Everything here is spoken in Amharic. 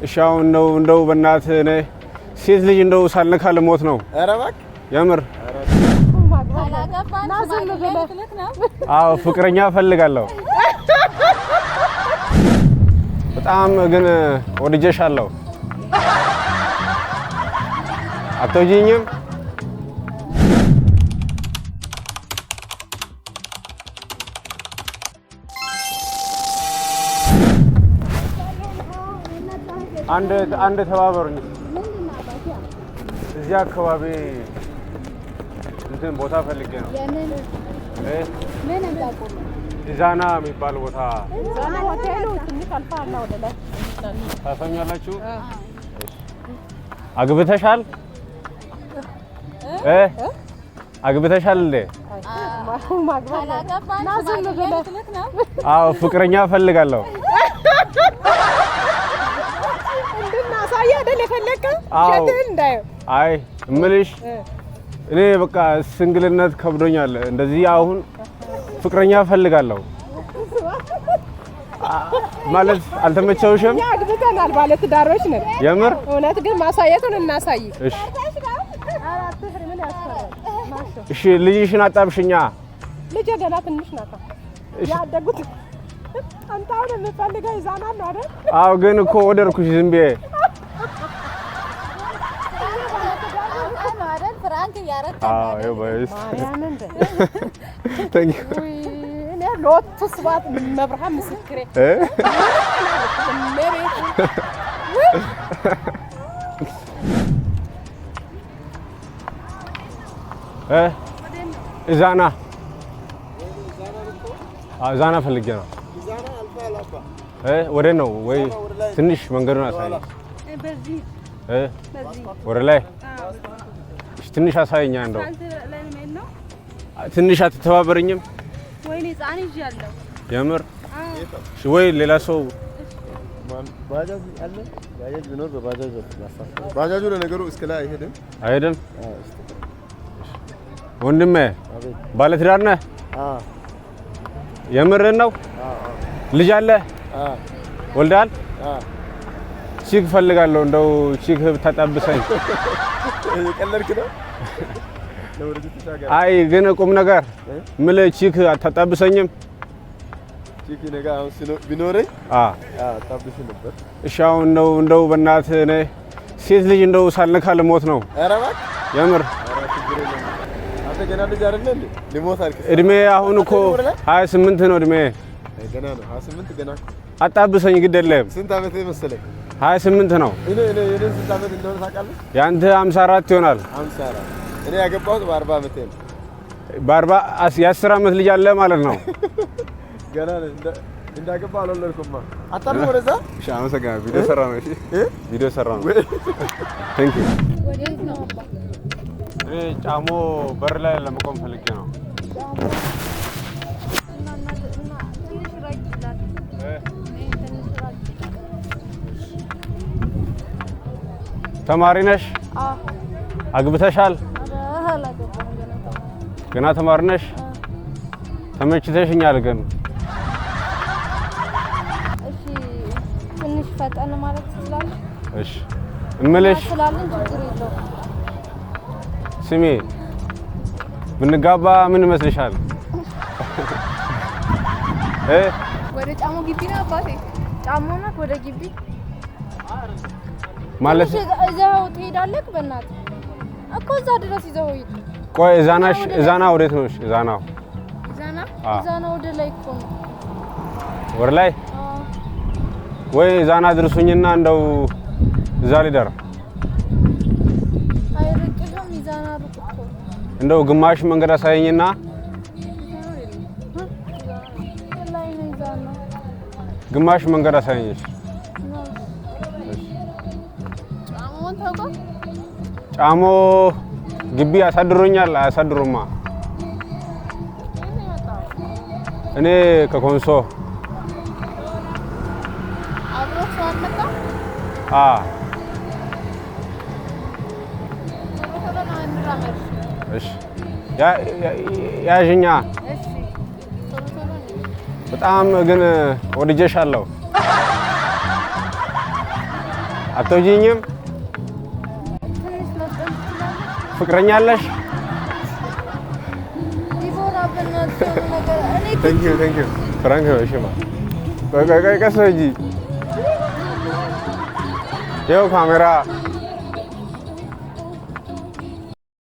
እሺ አሁን እንደው እንደው በእናትህ እኔ ሴት ልጅ እንደው ሳልነካ ልሞት ነው። ኧረ እባክህ። የምር። አዎ ፍቅረኛ እፈልጋለሁ። በጣም ግን ወድጄሻለሁ። አትወጂኝም? አንድ አንድ ተባበሩኝ። እዚህ አካባቢ እንትን ቦታ ፈልጌ ነው። ኢዛና የሚባል ቦታ ታሰኛላችሁ? አግብተሻል? አግብተሻል እንዴ? አዎ ፍቅረኛ እፈልጋለሁ። አዎ። አይ እምልሽ እኔ በቃ ስንግልነት ከብዶኛል። እንደዚህ አሁን ፍቅረኛ እፈልጋለሁ ማለት አልተመቸውሽም? እኛ አግብተናል፣ ባለ ትዳሮች ነን። የምር? እውነት ግን ማሳየቱን እናሳይ። እሺ እሺ፣ ልጅሽን አጣብሽኛ። ልጄ ገና ትንሽ ናት። ያደጉት አንተ አሁን የምፈልገው ይዛናል ነው አይደል? አዎ፣ ግን እኮ ወደድኩሽ ዝም ብዬ። ሎቱ ስብሐት መብርሃን ምስክሬ። ኢዛና ኢዛና ፈልጌ ነው። ወደ ነው ወይ ትንሽ መንገዱን አሳይኝ። ወደ ላይ ትንሽ አሳይኛ። እንደው ትንሽ አትተባበረኝም? የምር ወይ ሌላ ሰው ባጃጅ አለ። ባጃጅ ቢኖር በባጃጅ ባጃጁ ለነገሩ እስከ ላይ አይሄድም። አይሄድም። ወንድሜ ባለትዳር ነህ? የምርህን ነው? ልጅ አለ? ወልደሃል? chick እፈልጋለሁ። እንደው chick ብታጣብሰኝ። የቀለድክ ነው? አይ ግን ቁም ነገር የምልህ chick አታጣብሰኝም? chick እኔ ጋር አሁን ቢኖረኝ አጣብስ ነበር። እሺ አሁን እንደው እንደው በእናትህ እኔ ሴት ልጅ እንደው ሳልነካ ልሞት ነው። ኧረ እባክህ። የምር። አንተ ገና ልጅ አይደለ እንዴ? ልሞት አልክ። እድሜ አሁን እኮ 28 ነው እድሜ። ገና ነው 28 ገና። አጣብሰኝ ግድ የለህም። ስንት ዓመት መሰለህ? 28 ነው። እኔ እኔ እኔ ስንት ዓመት እንደሆነ ታውቃለህ? ያንተ 54 ይሆናል። 54። እኔ ያገባሁት በ40 ዓመቴ ነው። በ40 የ10 ዓመት ልጅ አለ ማለት ነው። ገና እንዳገባ አልወለድኩም። አታልፍ ወደዛ። እሺ አመሰግናለሁ። ቪዲዮ ሰራ ነው። እሺ ቪዲዮ ሰራ ነው። Thank you። እኔ ጫሞ በር ላይ ለመቆም ፈልጌ ነው። ተማሪ ነሽ? አግብተሻል? ገና ተማሪ ነሽ? ተመችተሽኛል ግን። እሺ ትንሽ ፈጠን ማለት ትችላለህ? እሺ እምልሽ ስላለን ችግር የለውም። ስሚ ብንጋባ ምን ይመስልሻል? ወደ ጫሞ ግቢ ነው አባቴ። ጫሞ ናት ወደ ግቢ ማለት ይዘኸው ትሄዳለህ? በእናትህ እኮ እዛ ድረስ ይዘኸው ሂድ። ቆይ እዛናሽ እዛና ወዴት ነው? እሺ እዛናው እዛና እዛና ወደ ላይ እኮ ነው። ወደ ላይ ወይ እዛና ድርሱኝና እንደው እዛ ሊደር። አይርቅህም? ይዛና ሩቅ እኮ። እንደው ግማሽ መንገድ አሳየኝና ላይ ነው ይዛና። ግማሽ መንገድ አሳየኝሽ። ጫሞ ግቢ ያሳድሮኛል። አያሳድሩማ። እኔ ከኮንሶ። እሺ ያዥኛ። በጣም ግን ወድጄሻለሁ። አትወጂኝም? ትንሽ መፍጠን ትችላለህ? ፍቅረኛ አለሽ? ዲቦራ በእናትህ የሆነ ነገር እኔ Thank you, thank you። Prank ነው። እሺማ ቆይ ቆይ ቆይ፣ ቀስ በይ እንጂ፣ ይኸው ካሜራ።